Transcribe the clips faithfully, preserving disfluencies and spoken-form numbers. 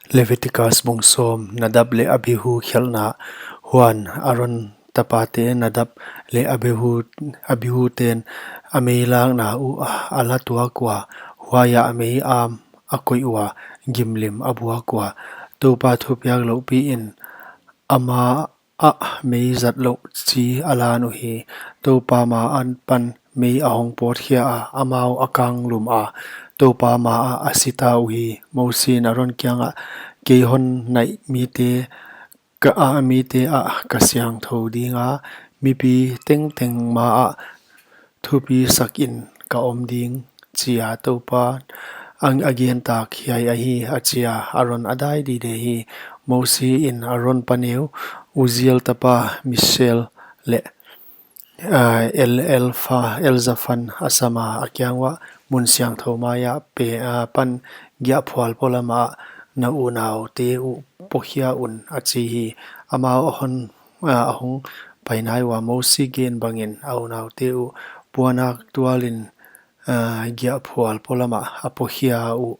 Leviticus bung sawm. Nadab leh Abihu khelhna. Huan Aron tapate Nadab leh Abihu, Abihu ten a meilakna uh a la tuak ua, huaiah mei am a koih ua, gimlim a buak ua, Toupa thupiak loupi in ama ah mei zat louh chi a lan uhi. Toupa ma apan mei a hong pawtkhia a, amau a kanglum a, Toupa ma ah a sita uhi. Mosi in Aron kiangah, Kei hon naih mite ka, a mite ah ka siangthou dinga, mipi tengteng ma ah thupisakin ka om ding, chia Toupa a gen tak hiai ahi, a chi a. Aron a dai dide hi. Mosi in Aron paneu Uziel tapa Mishael leh, aa, El, Elfa, Elzaphan a sam a, a kiang uah, Mun siangthou mai ah pe, aa, pan giahphual polam ah na unaute uh pokhia un, a chi hi. Amau a hon, aa, a hong pai nai ua, Mosi gen bangin a unaute uh puannak tualin, aa, giahphual polam ah a pokhia uh.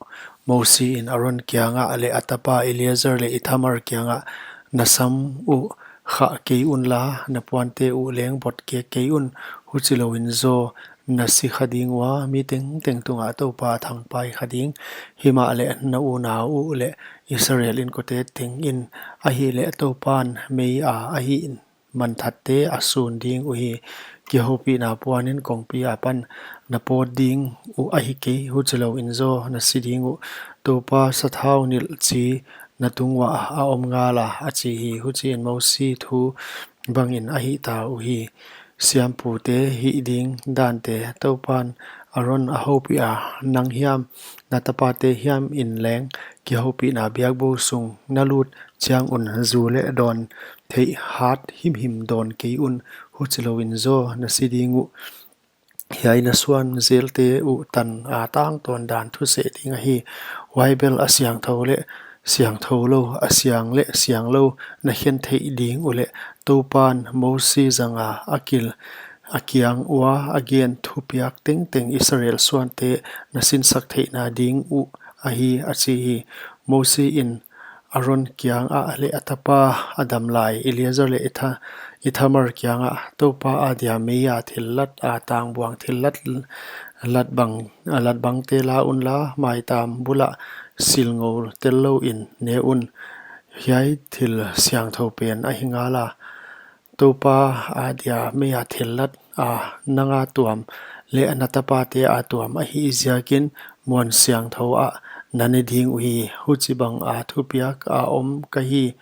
Mosi in Aron kiangah leh a tapa Eleazar leh Ithamar kiangah, Na sam uh khah kei unla, na puante uh leng bot kek kei un, huchilouin zaw na si kha ding ua, mi tengteng tungah Toupa a thangpai kha ding. Himahleh na unau uh leh Israel inkote tengin, ahihleh Toupan mei a ahi in, manthatte a sun ding uhi. Kihoupihna puanin kongpi apan na pawt ding uh ahi kei, huchilouin zaw na si ding uh. Toupa sathau nilh chi na tung uah a om ngal a, a chi hi. Huchiin Mosi thu bangin a hihta uhi. Siampute hih ding dante. Toupan Aron a houpih a, Nang hiam, na tapate hiam in leng kihoupihna biakbou sung na lut chiang un zu leh dawn theih hat himhim dawn kei un, huchilouin zaw na si ding uh. Hiai na suan zelte uh tan a tangtawn dan thuseh ding ahi. Huai bel a siangthou leh siangthou lou, a siang leh siang lou na khen theih ding uleh, Toupan Mosi zanga a kil, a kiang ua a gen thupiak tengteng Israel suante na sinsak theihna ding uh ahi, a chi hi. Mosi in Aron kiangah leh a tapa a damlai Eleazar leh Itha-, Ithamar kiangah, Toupa adia mei a thillat a tangbuang thillat latbang, latbangte la unla, maitam bulah silngou tel louin ne un. Hiai thil siangthou pen ahi ngala. Toupa adia mei a thillat a nang a tuam leh na tapate a tuam ahih ziakin muan siangthou ah na ne ding uhi. Huchibang a thupiak a om ka hi.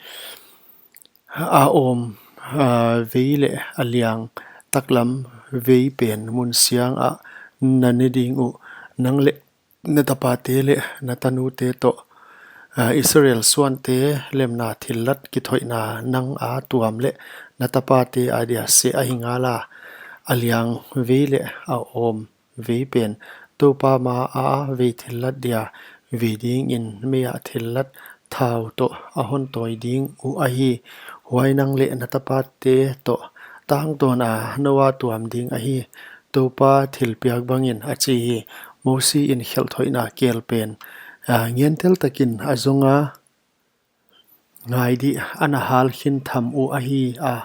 A awm, aa, vei leh a liang taklam vei pen mun siang ah na ne ding uh. Nang leh na tapate leh na tanute toh, aa, Israel suante lemna thillat kithoihna nang a tuam leh na tapate adia seh ahi ngala. A liang vei leh a awm vei pen Toupa ma a vei thillat dia vei dingin mei a thillat thau toh a hon tawi ding uh ahi. Huai nang leh na tapate toh tangtawn a nou a tuam ding ahi. Toupa thilpiak bangin a chi hi. Mosi in khelh thoihna kel pen, aa, ngentel takin a zong a, ngai dih, ana hal khin tham uh ahi a.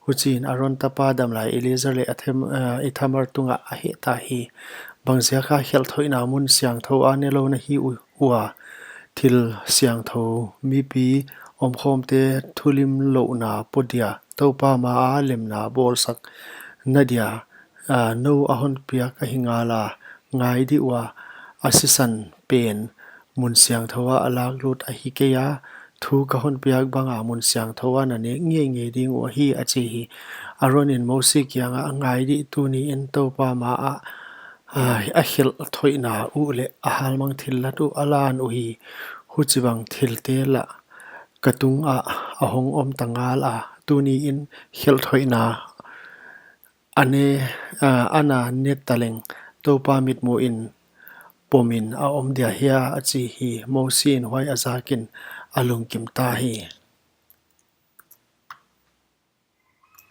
Huchiin Aron tapa damlai Eleazar leh a them, aa, Ithamar tungah a hehta hi. Bangziaka khelh thoihna mun siangthou a ne lou na hi uh, ua? Thil siangthou mipi omkhawmte thulimlouhna po dia, Toupa ma a lemna bawlsakna dia, aa, nou a hon piak ahi ngala. Ngai dih ua, a sisan pen mun siangthou ah a laklut ahi kei a, thu ka hon piak banga mun siangthou ah na nek ngeingei ding uh ahi, a chi hi. Aron in Mosi kiangah, Ngai dih, tuniin Toupa ma ah, aa, a khelh thoihna uh leh a halmang thillat uh a lan uhi. Huchibang thilte lah ka tungah a hong om ta ngala. Tuniin khelh thoihna a ne, aa, ana ne taleng Toupa mitmuhin pomin a om dia hia, a chi hi. Mosi in huai a zakin a lungkim ta hi.